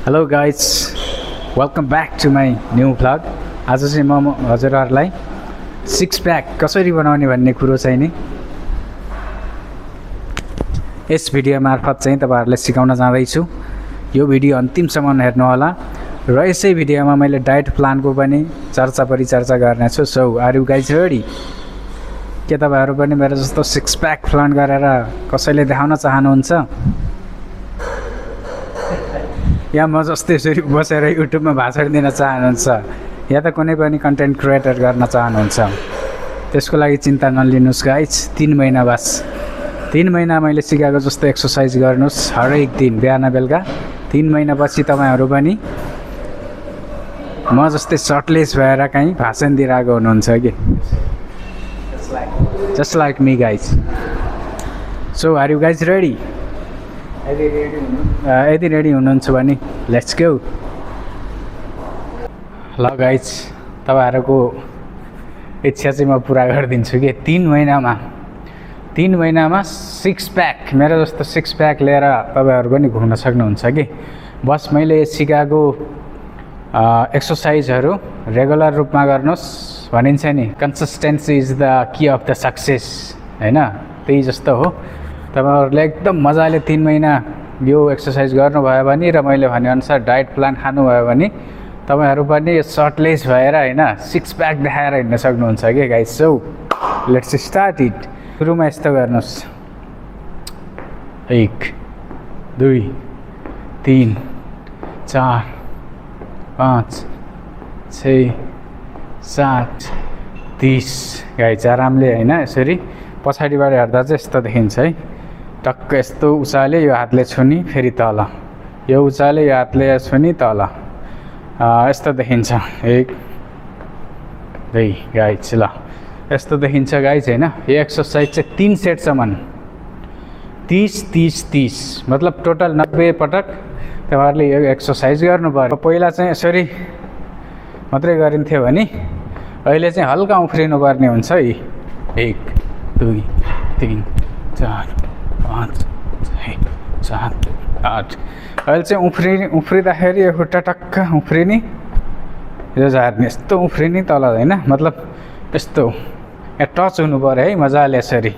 Hello guys, welcome back to my new vlog. आज चाहिँ म हजुरहरूलाई सिक्स प्याक कसरी बनाउने भन्ने कुरो चाहिँ नि यस भिडियो मार्फत चाहिँ तपाईँहरूलाई सिकाउन जाँदैछु। यो भिडियो अन्तिमसम्म हेर्नुहोला र यसै भिडियोमा मैले डायट प्लानको पनि चर्चा परिचर्चा गर्नेछु। So are you guys ready? के तपाईँहरू पनि मेरो जस्तो सिक्स प्याक प्लान गरेर कसैले देखाउन चाहनुहुन्छ या म जस्तै यसरी बसेर युट्युबमा भाषण दिन चाहनुहुन्छ या त कुनै पनि कन्टेन्ट क्रिएटर गर्न चाहनुहुन्छ? त्यसको लागि चिन्ता नलिनुहोस् गाइज। 3 महिना बस 3 महिना मैले सिकाएको जस्तो एक्सर्साइज गर्नुहोस् हरेक दिन बिहान बेलुका। 3 महिनापछि तपाईँहरू पनि म जस्तै सर्टलेस भएर कहीँ भाषण दिइरहेको हुनुहुन्छ कि just like me guys. So are you guys ready? यदि रेडी हुनुहुन्छ भने लेट्स गो। ल गाइज, तपाईँहरूको इच्छा चाहिँ म पुरा गरिदिन्छु कि 3 महिनामा 6 प्याक मेरो जस्तो 6 प्याक लिएर तपाईँहरू पनि घुम्न सक्नुहुन्छ कि। बस मैले सिकाएको एक्सर्साइजहरू रेगुलर रूपमा गर्नुहोस्। भनिन्छ नि consistency is the key of the success, होइन? त्यही जस्तो हो। तपाईँहरूले एकदम मजाले 3 महिना यो एक्सर्साइज गर्नुभयो भने र मैले भनेअनुसार डायट प्लान खानुभयो भने तपाईँहरू पनि सर्टलेस भएर होइन 6 प्याक देखाएर हिँड्न सक्नुहुन्छ कि guys. So let's start it. सुरुमा यस्तो गर्नुहोस्, 1 2 3 4 5 6 7 30 गाइज। आरामले होइन यसरी पछाडिबाट हेर्दा चाहिँ यस्तो देखिन्छ है। टक्क यस्तो उचाले यो हातले छुनी फेरि तल, यो उचाले यो हातले छुनी तल, यस्तो देखिन्छ। 1 2 गाइज। ल यस्तो देखिन्छ गाइज, होइन? यो एक्सर्साइज चाहिँ 3 सेटसम्म 30 मतलब टोटल 90 पटक तपाईँहरूले यो एक्सर्साइज गर्नु पर्यो। पहिला चाहिँ यसरी मात्रै गरिन्थ्यो भने अहिले चाहिँ हल्का उफ्रिनु पर्ने हुन्छ है। 1 2 3 4 5 6 7 8। अहिले चाहिँ उफ्रिँदाखेरि यो खुट्टा टक्क उफ्रिने, यो झार्ने, यस्तो उफ्रिने तल, होइन? मतलब यस्तो यहाँ टच हुनु पऱ्यो है मजाले यसरी।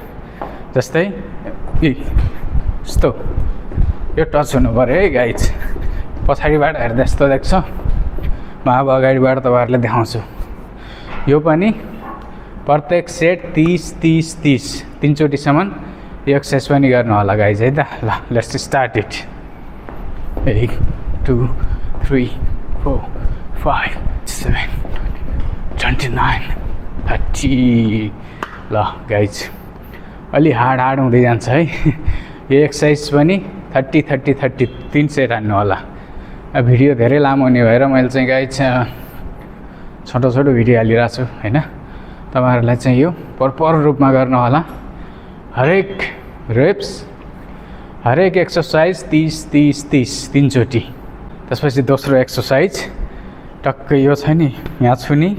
जस्तै यस्तो यो टच हुनु पऱ्यो है गाइज। पछाडिबाट हेर्दा यस्तो देख्छ। म अब अगाडिबाट तपाईँहरूलाई देखाउँछु। यो पनि प्रत्येक सेट 30 3चोटिसम्म यो एक्सर्साइज पनि गर्नु होला गाइज है त। ल लेट्स स्टार्ट इट। 1 2 3 4 5 7 29 30। ल गाइज अलि हार्ड हुँदै जान्छ है यो एक्सर्साइज पनि। 30 3 सेट हान्नु होला। भिडियो धेरै लामो हुने भएर मैले चाहिँ गाइज छोटो भिडियो हालिरहेको छु, होइन? तपाईँहरूलाई चाहिँ यो प्रपर रूपमा गर्नु होला। हरेक रेप्स हरेक एक्सर्साइज 30 3चोटि। त्यसपछि दोस्रो एक्सर्साइज टक्कै यो छ नि यहाँ छुनी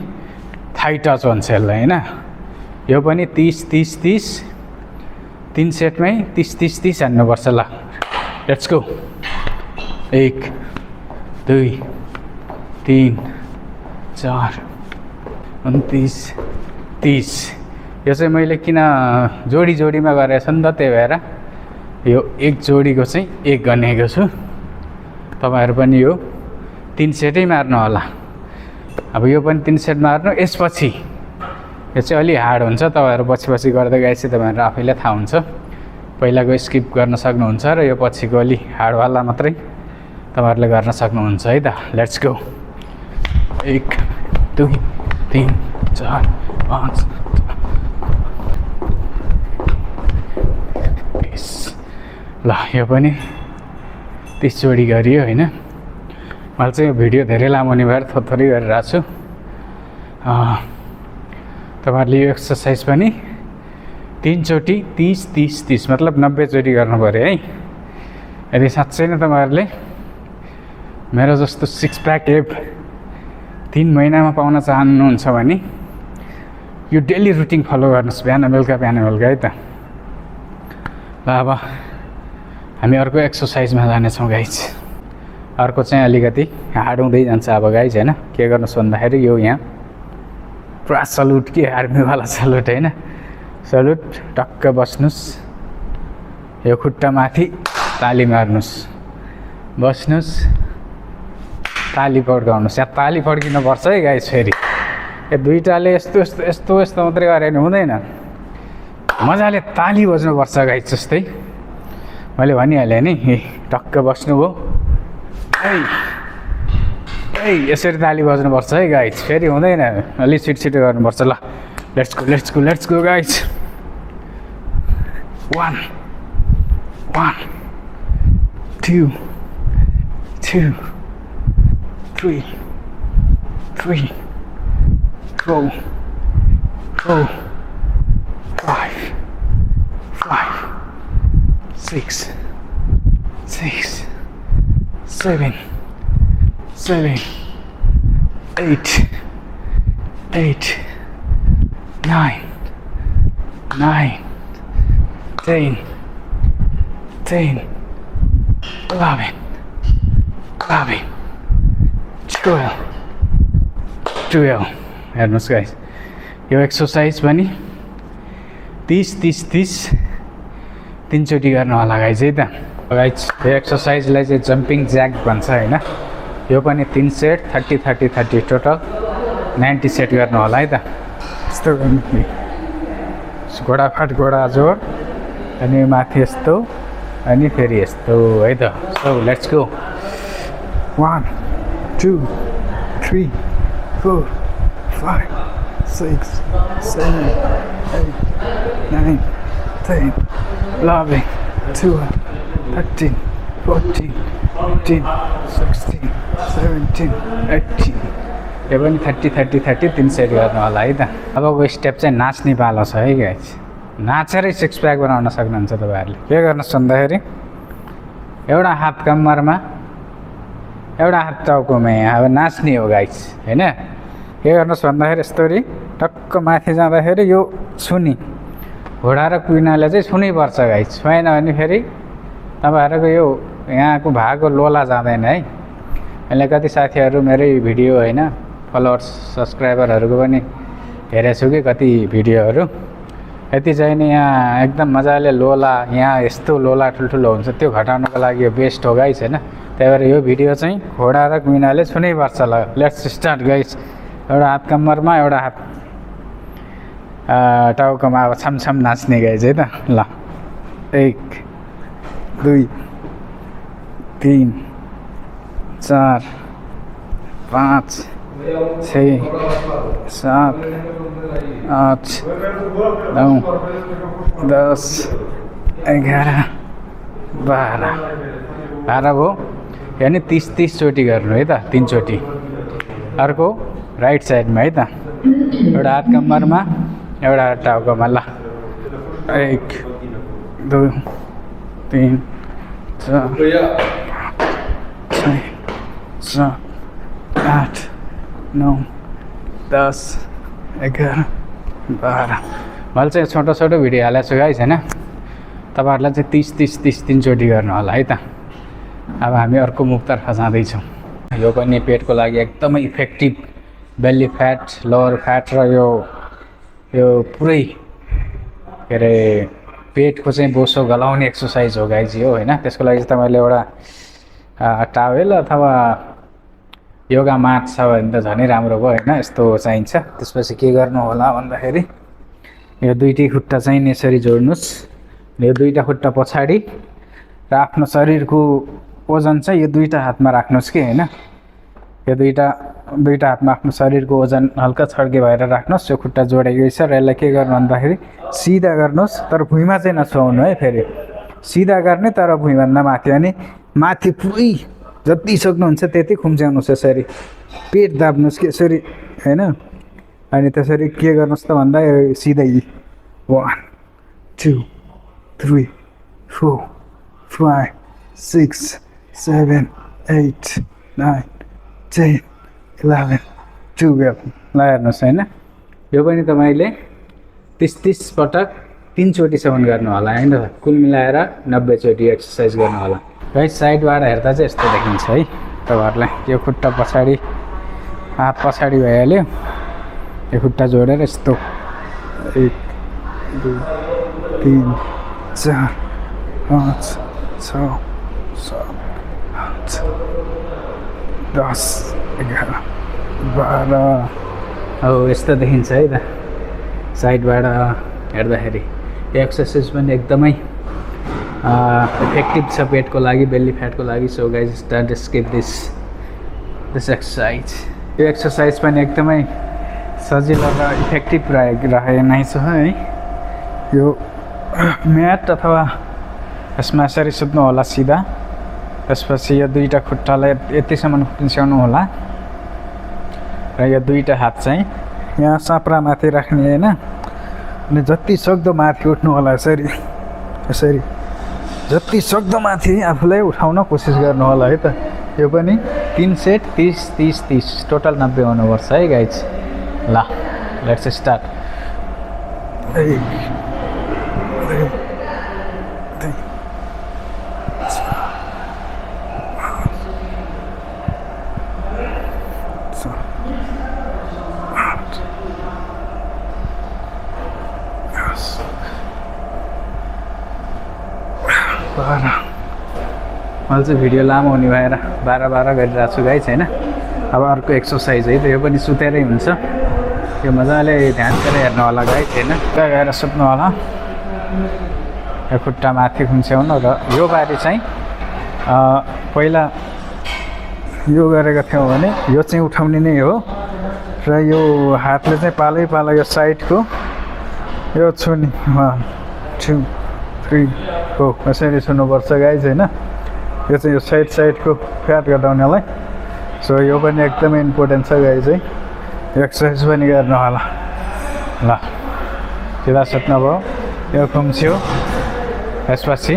थाई टच भन्छ यसलाई, होइन? यो पनि 30 3 सेटमै 30 हान्नुपर्छ। ल लेट्स गो। 1 2 3 4 29 30। यो चाहिँ मैले किन जोडीमा गरेको छु नि त, त्यही भएर यो एक जोडीको चाहिँ 1 गनेको छु। तपाईँहरू पनि यो 3 सेटै मार्नु होला। अब यो पनि 3 सेट मार्नु। यसपछि यो चाहिँ अलि हार्ड हुन्छ, तपाईँहरू पछि गर्दै गएपछि तपाईँहरू आफैलाई थाहा हुन्छ। पहिलाको स्किप गर्न सक्नुहुन्छ र यो पछिको अलि हार्डवाला मात्रै तपाईँहरूले गर्न सक्नुहुन्छ है त। Let's go. 1 2 3 4 5 ल यो पनि 30 जोडी गरियो, होइन? मैले चाहिँ यो भिडियो धेरै लामो हुने भएर थोरै गरिरहेको छु। तपाईँहरूले यो एक्सर्साइज पनि 3 चोटि 30 मतलब 90 चोटि गर्नु पऱ्यो है। यदि साँच्चै नै तपाईँहरूले मेरो जस्तो 6 प्याक एप 3 महिनामा पाउन चाहनुहुन्छ भने यो डेली रुटिन फलो गर्नुहोस्, बिहान बेलुका है त। ल अब हामी अर्को एक्सर्साइजमा जानेछौँ गाइज। अर्को चाहिँ अलिकति हार्ड हुँदै जान्छ अब गाइज होइन। के गर्नुहोस् भन्दाखेरि यो यहाँ पुरा सल्युट के आर्मीवाला सल्युट होइन। सल्युट टक्क बस्नुहोस्, यो खुट्टा माथि ताली मार्नुहोस्, बस्नुहोस्, ताली पड्काउनुहोस्। यहाँ ताली पड्किनुपर्छ है गाइज। फेरि यो दुईवटाले यस्तो यस्तो यस्तो यस्तो मात्रै गऱ्यो भने हुँदैन, मजाले ताली बज्नुपर्छ गाइज। जस्तै मैले भनिहालेँ नि, टक्क बस्नुभयो है, यसरी ताली बज्नुपर्छ है गाइज। फेरि हुँदैन, अलिक छिटो गर्नुपर्छ। ल लेट्स गो गाइज। 1 2 3 4 5 6 7 8 9 10 11 12 हेर्नुहोस् गाइस। यो एक्सर्साइज पनि 30 तीनचोटि गर्नु होला गाइस है त। गाइस यो एक्सर्साइजलाई चाहिँ जम्पिङ ज्याक भन्छ होइन। यो पनि 3 सेट 30 टोटल 90 सेट गर्नु होला है त। यस्तो गर्नु, घोडा जोड, अनि माथि यस्तो, अनि फेरि यस्तो है त। So let's go. 1 2 3 4 5 6 7 8 9 10 11 12 13 14 15 16 17 18। यो पनि 30 3 सेट गर्नु होला है त। अबको स्टेप चाहिँ नाच्ने पालो छ है गाइस। नाचेरै सिक्स प्याक बनाउन सक्नुहुन्छ तपाईँहरूले। के गर्नुहोस् भन्दाखेरि एउटा हात कम्मरमा, एउटा हात टाउकोमा, यहाँ अब नाच्ने हो गाइस होइन। के गर्नुहोस् भन्दाखेरि यस्तोरी टक्क माथि जाँदाखेरि यो छुनी, घोडा र कुइनाले चाहिँ छुनैपर्छ गाइस। छैन भने फेरि तपाईँहरूको यो यहाँको भागको लोला जाँदैन है। मैले कति साथीहरू मेरै भिडियो होइन, फलोवर्स सब्सक्राइबरहरूको पनि हेरेको छु कि कति भिडियोहरू। यति चाहिँ नि यहाँ एकदम मजाले लोला, यहाँ यस्तो लोला ठुल्ठुलो हुन्छ, त्यो घटाउनको लागि यो बेस्ट हो गाइस होइन। त्यही भएर यो भिडियो चाहिँ घोडा र कुइनाले छुनैपर्छ। ल लेट्स स्टार्ट गाइस। एउटा हात कम्मरमा, एउटा हात टाउकोमा, अब छमछम नाच्ने गाइस है त। ल 1 2 3 4 5 6 7 8 9 10 11 12 भयो। यानि 30 चोटि गर्नु है त, 3 चोटि। अर्को राइट साइडमा है त, एउटा हात कम्मरमा, एउटा हात टाउकोमा। ल 1 2 3 4 5 6 7 8 9 10 11 12। मैले चाहिँ छोटो भिडियो हालेको छु गाइस होइन। तपाईँहरूलाई चाहिँ 30 3 चोटि गर्नु होला है त। अब हामी अर्को मुखतर्फ जाँदैछौँ। यो पनि पेटको लागि एकदमै इफेक्टिभ, बेली फ्याट, लोवर फ्याट र यो पुरै के अरे पेटको चाहिँ बोसो गलाउने एक्सर्साइज हो गाइज यो होइन। त्यसको लागि चाहिँ तपाईँले एउटा टावेल अथवा योगा म्याट छ भने त झनै राम्रो भयो होइन। यस्तो चाहिन्छ। त्यसपछि के गर्नु होला भन्दाखेरि यो दुईटै खुट्टा चाहिँ यसरी जोड्नुहोस्। यो दुईटा खुट्टा पछाडि र आफ्नो शरीरको वजन चाहिँ यो दुईटा हातमा राख्नुहोस् कि होइन। यो दुईटा हातमा आफ्नो शरीरको वजन हल्का छड्के भएर राख्नुहोस्। यो खुट्टा जोडेको छ र यसलाई के गर्नु भन्दाखेरि सिधा गर्नुहोस्, तर भुइँमा चाहिँ नछुवाउनु है। फेरि सिधा गर्ने तर भुइँभन्दा माथि, अनि माथि पुरै जति सक्नुहुन्छ त्यति खुम्च्याउनुहोस्। यसरी पेट दाब्नुहोस् कि यसरी होइन। अनि त्यसरी के गर्नुहोस् त भन्दा सिधै 1 2 3 4 5 6 7 8 9 10 11 12। ल हेर्नुहोस् होइन। यो पनि तपाईँले 30 पटक 3 चोटिसम्म गर्नु होला होइन। कुल मिलाएर 90 चोटि एक्सर्साइज गर्नु होला। गाइस साइडबाट हेर्दा चाहिँ यस्तो देखिन्छ है तपाईँहरूलाई। यो खुट्टा पछाडि हात पछाडि भइहाल्यो, यो खुट्टा जोडेर यस्तो 1 2 3 4 5 6 7 8 10 11 12 अब यस्तो देखिन्छ है त साइडबाट हेर्दाखेरि। यो एक्सर्साइज पनि एकदमै इफेक्टिभ छ पेटको लागि, बेली फ्याटको लागि। So guys start skip this exercise. यो एक्सर्साइज पनि एकदमै सजिलो र इफेक्टिभ रहे नै छ है। यो म्याट अथवा यसमा यसरी सुत्नु होला सिधा, त्यसपछि यो दुईवटा खुट्टालाई यतिसम्म पिन्स्याउनु होला र यो दुईवटा हात चाहिँ यहाँ साप्रा माथि राख्ने होइन, अनि जति सक्दो माथि उठ्नु होला यसरी यसरी, जति सक्दो माथि आफूलाई उठाउन कोसिस गर्नु होला है त। यो पनि 3 सेट 30 30 30 टोटल 90 हुनुपर्छ है गाइज। ल लेट्स स्टार्ट। 1 2 12 मैले चाहिँ भिडियो लामो हुने भएर 12 गरिरहेको छु गाइस होइन। अब अर्को एक्सर्साइज है त, यो पनि सुतेरै हुन्छ। यो मजाले ध्यान दिएर हेर्नु होला गाइस होइन। गएर सुत्नु होला, यो खुट्टा माथि खुम्च्याउनु र यो बारी चाहिँ पहिला यो गरेको थियौँ भने यो चाहिँ उठाउने नै हो र यो हातले चाहिँ पालै पालो यो साइडको यो छुने 1 2 3 हो यसरी छुनुपर्छ गाइज होइन। यो चाहिँ यो साइडको फ्याट घटाउनेलाई। सो यो पनि एकदमै इम्पोर्टेन्ट छ गाइज है। एक्सर्साइज पनि गर्नु होला। ल सिधा सुत्नुभयो, यो खुम्च्यो, त्यसपछि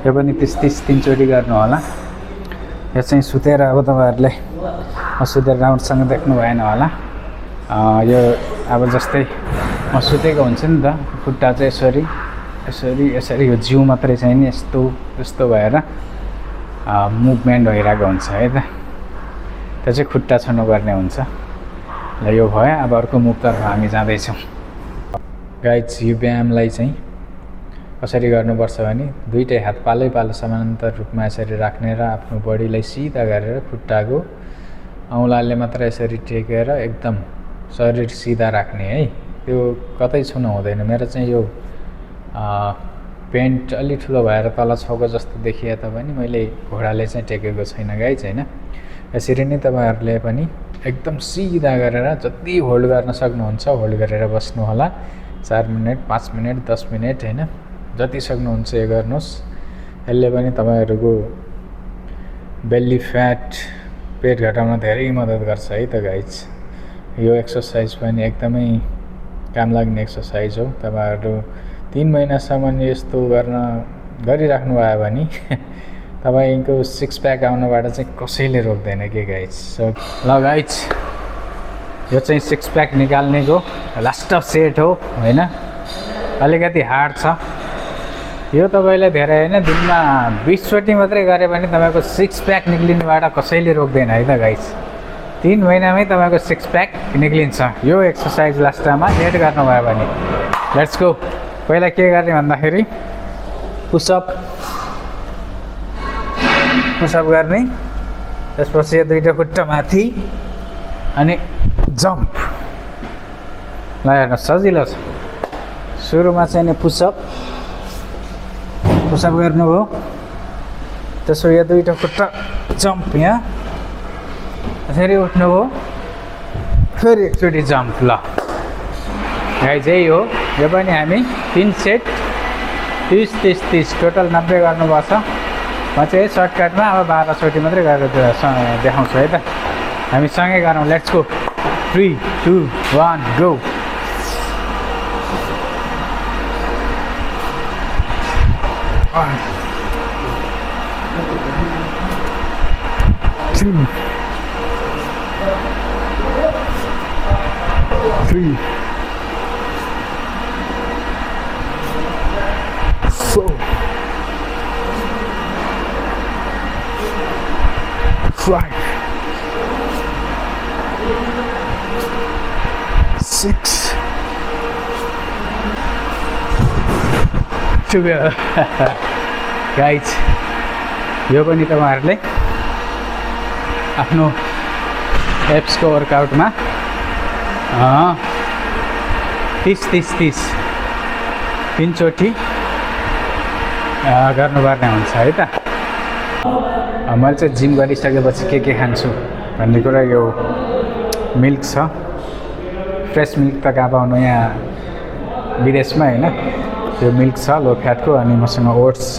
यो पनि 30 3चोटि गर्नु होला। यो चाहिँ सुतेर अब तपाईँहरूले सुतेर राउन्डसँग देख्नु भएन होला। यो अब जस्तै म सुतेको हुन्छ नि त, खुट्टा चाहिँ यसरी यसरी यसरी, यो जिउ मात्रै चाहिँ नि यस्तो यस्तो भएर मुभमेन्ट भइरहेको हुन्छ है त। त्यो चाहिँ खुट्टा छुनुपर्ने हुन्छ। ल यो भयो। अब अर्को मुभतर्फ हामी जाँदैछौँ गाइज। यो व्यायामलाई चाहिँ कसरी गर्नुपर्छ भने दुईटै हात पालै पालो समानान्तर रूपमा यसरी राख्ने र आफ्नो बडीलाई सिधा गरेर खुट्टाको औँलाले मात्र यसरी टेकेर एकदम शरीर सिधा राख्ने है। त्यो कतै छुनु हुँदैन। मेरो चाहिँ यो पेन्ट अलि ठुलो भएर तल छौको जस्तो देखिए तापनि मैले घोडाले चाहिँ टेकेको छैन गाइज होइन। यसरी नै तपाईँहरूले पनि एकदम सिधा गरेर जति होल्ड गर्न सक्नुहुन्छ होल्ड गरेर बस्नु होला। 4 मिनट 5 मिनट 10 मिनट होइन, जति सक्नुहुन्छ यो गर्नुहोस्। यसले पनि तपाईँहरूको बेली फ्याट पेट घटाउन धेरै मद्दत गर्छ है त गाइज। यो एक्सर्साइज पनि एकदमै काम लाग्ने एक्सर्साइज हो। तपाईँहरू 3 महिनासम्म यस्तो गरिराख्नु भयो भने तपाईँको 6 प्याक आउनबाट चाहिँ कसैले रोक्दैन के गाइज। सो ल गाइज, यो चाहिँ 6 प्याक निकाल्नेको लास्ट अफ सेट हो होइन। अलिकति हार्ड छ यो। तपाईँले धेरै होइन, दिनमा 20 चोटि मात्रै गरे भने तपाईँको 6 प्याक निक्लिनेबाट कसैले रोक्दैन है त गाइज। 3 महिनामै तपाईँको 6 प्याक निक्लिन्छ यो एक्सर्साइज लास्ट टाइममा एड गर्नुभयो भने। Let's go. पहिला के गर्ने भन्दाखेरि पुसअप गर्ने, त्यसपछि यो दुईवटा खुट्टा माथि अनि जम्प। ल हेर्नुहोस् सजिलो छ। सुरुमा चाहिँ नि पुसअप गर्नुभयो, त्यसो यो दुईवटा खुट्टा जम्प, यहाँ फेरि उठ्नुभयो, फेरि एकचोटि जम्प। ल गाइज यही हो। यो पनि हामी 3 सेट 30 30 30 टोटल 90 गर्नुपर्छ। म चाहिँ सर्टकटमा अब 12चोटि मात्रै गरेर देखाउँछु है त। हामी सँगै गरौँ, लेट्स गो। 3 2 1 गो। 2 3 4 5 6 12 गाइज यो पनि तपाईँहरूले आफ्नो एप्सको वर्कआउटमा 30 3चोटि गर्नुपर्ने हुन्छ है त। मैले चाहिँ जिम गरिसकेपछि के खान्छु भन्ने कुरा यो मिल्क छ, फ्रेस मिल्क त कहाँ पाउनु यहाँ विदेशमा होइन। यो मिल्क छ लो फ्याटको, अनि मसँग ओट्स छ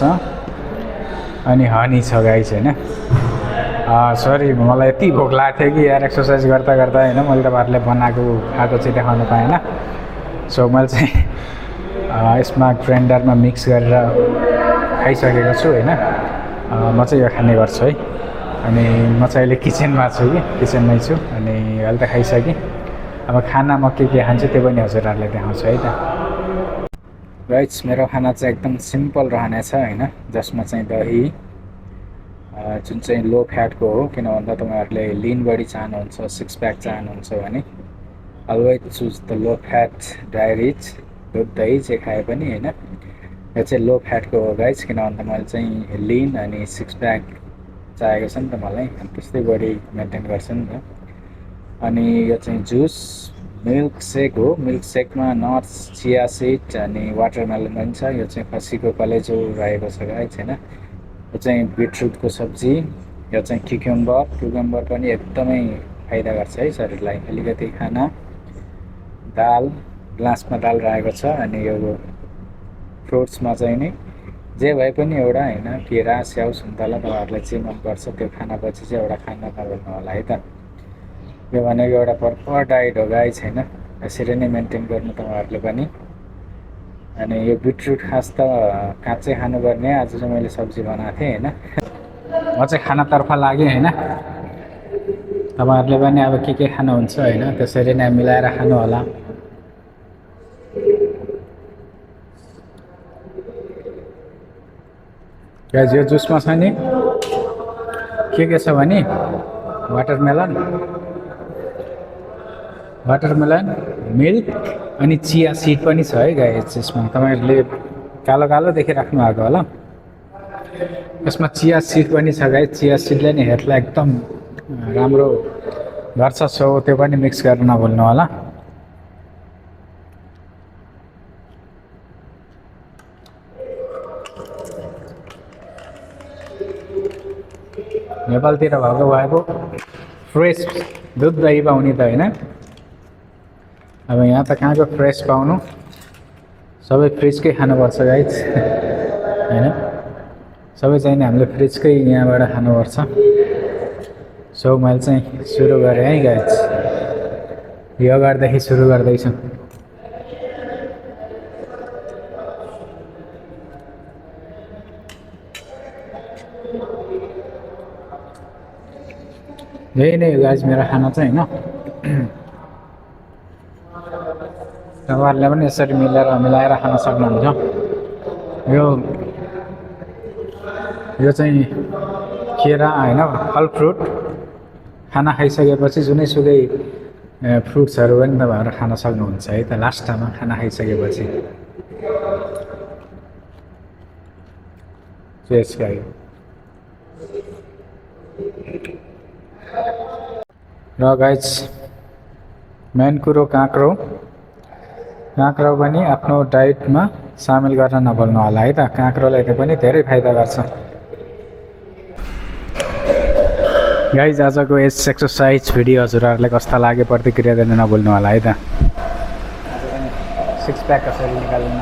अनि हनी छ गाइस होइन। सरी मलाई यति भोक लागेको थियो कि यार एक्सर्साइज गर्दा गर्दा होइन मैले तपाईँहरूले बनाएको खाएको चाहिँ देखाउनु पाएन। सो मैले चाहिँ यसमा ग्राइन्डरमा मिक्स गरेर खाइसकेको छु होइन। म चाहिँ यो खाने गर्छु है। अनि म चाहिँ अहिले किचनमा छु कि किचनमै छु, अनि अहिले त खाइसकेँ। अब खाना म के खान्छु त्यो पनि हजुरहरूलाई देखाउँछु है त। गाइस मेरो खाना चाहिँ एकदम सिम्पल रहनेछ होइन, जसमा चाहिँ दही जुन चाहिँ लो फ्याटको हो। किन भन्दा तपाईँहरूले लिन बडी चाहनुहुन्छ, 6 प्याक चाहनुहुन्छ भने always choose the low fat diaries. दुध दही चाहिँ खाए पनि होइन, यो चाहिँ लो फ्याटको हो गाइस। किन भन्दा मैले चाहिँ लिन अनि 6 प्याक चाहिएको छ नि त मलाई, अनि त्यस्तै बडी मेन्टेन गर्छु नि त। अनि यो चाहिँ जुस मिल्क सेक हो। मिल्क सेकमा नट्स, चिया सिड अनि वाटरमेलन पनि छ। यो चाहिँ खसीको कलेजो रहेको छ गाइस होइन। यो चाहिँ बिटरुटको सब्जी। यो चाहिँ क्युकम्बर पनि एकदमै फाइदा गर्छ है शरीरलाई। अलिकति खाना, दाल, ग्लासमा दाल रहेको छ। अनि यो फ्रुट्समा चाहिँ नि जे भए पनि एउटा होइन, केरा, स्याउ, सुन्तला तपाईँहरूलाई चाहिँ मनपर्छ त्यो खानापछि चाहिँ एउटा खाना नभन्नु होला है त। यो भनेको एउटा प्रपर डाइट हो गाइस होइन, यसरी नै मेन्टेन गर्नु तपाईँहरूले पनि। अनि यो बिटरुट खास त काँचै खानुपर्ने, आज चाहिँ मैले सब्जी बनाएको थिएँ होइन। म चाहिँ खानातर्फ लागेँ होइन, तपाईँहरूले पनि अब के खानुहुन्छ होइन त्यसरी नै मिलाएर खानु होला। गाइस यो जुसमा छ नि के छ भने वाटरमेलन, मिल्क अनि चिया सिड पनि छ है गाइस। यसमा तपाईँहरूले कालो कालो देखिराख्नु भएको होला, यसमा चिया सिड पनि छ गाइस। चिया सिडले नि हेल्थलाई एकदम राम्रो गर्छ। सो त्यो पनि मिक्स गर्न नभुल्नु होला। नेपालतिर भएको भएको फ्रेस दुध दही पाउने त होइन, अब यहाँ त कहाँको फ्रेस पाउनु, सबै फ्रिजकै खानुपर्छ गाइस होइन। सबै चाहिँ नि हामीले फ्रिजकै यहाँबाट खानुपर्छ। सो मैले चाहिँ सुरु गरेँ है गाइस, यो गर्दाखेरि सुरु गर्दैछु। यही नै हो गाइस मेरो खाना चाहिँ होइन। तपाईँहरूले पनि यसरी मिलाएर खान सक्नुहुन्छ। यो चाहिँ केरा होइन, फल फ्रुट खाना खाइसकेपछि जुनैसुकै फ्रुट्सहरू पनि तपाईँहरू खान सक्नुहुन्छ है त लास्टमा खाना खाइसकेपछि। र गाइस मेन कुरो काँक्रो पनि आफ्नो डाइटमा सामेल गर्न नभुल्नु होला है त। काँक्रोले पनि धेरै फाइदा गर्छ। गाइस आजको यस एक्सर्साइज भिडियो हजुरहरूलाई कस्ता लाग्यो प्रतिक्रिया दिन नभुल्नु होला है त। 6 प्याक कसरी निकाल्न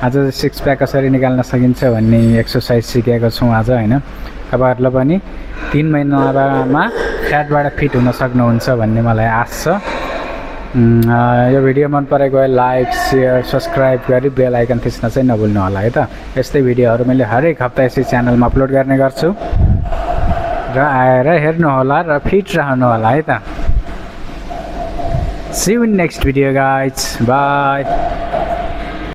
आज सिक्स प्याक कसरी निकाल्न सकिन्छ भन्ने एक्सर्साइज सिकेको छौँ आज होइन। तपाईँहरूले पनि 3 महिनामा फ्याटबाट फिट हुन सक्नुहुन्छ भन्ने मलाई आश छ। यो भिडियो मन परेको भए लाइक सेयर सब्सक्राइब गरी बेल आइकन थिच्न चाहिँ नभुल्नु होला है त। यस्तै भिडियोहरू मैले हरेक हप्ता यसै च्यानलमा अपलोड गर्ने गर्छु र आएर हेर्नुहोला र फिट रहनु होला है त। See you in next video guys. Bye.